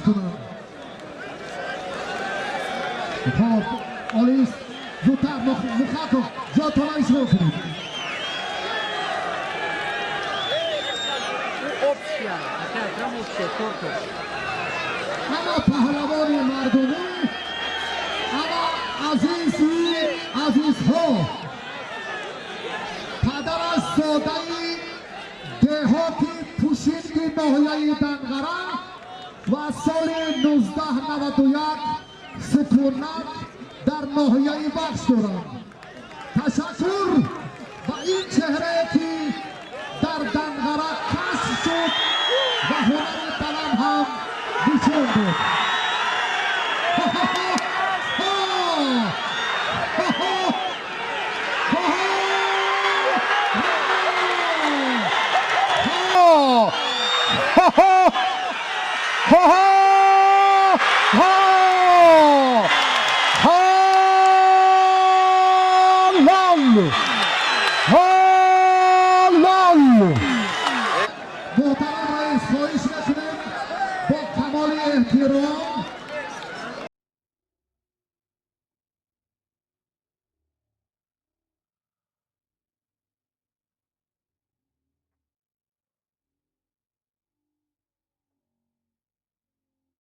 Кунанд. Хоб, олист. Зудтар, Мухаков, ҷотона ишғол кунед. Общая, такая прям общая торта. Ама паҳлавони мардумӣ, ама азизи азизҳо, падараш зодаи деҳоти Пушинги ноҳияи Данғара ва соли 1991 сукунат дар ноҳияи Вахш доранд. Ташаккур ба ин чеҳрае, ки дар Данғара кашф шуд ва ҳунари баланд ҳам нишон дод. Ҳо-ҳо-ҳо! Ҳо! Ҳо-ҳо! Ҳо-ҳо! Ҳо! Ҳо-ҳо! Ҳо-ҳо! Ҳо! Ҳалол! Ҳалол! Муҳтарам раис, хоҳиш мекунем бо камоли эҳтиром.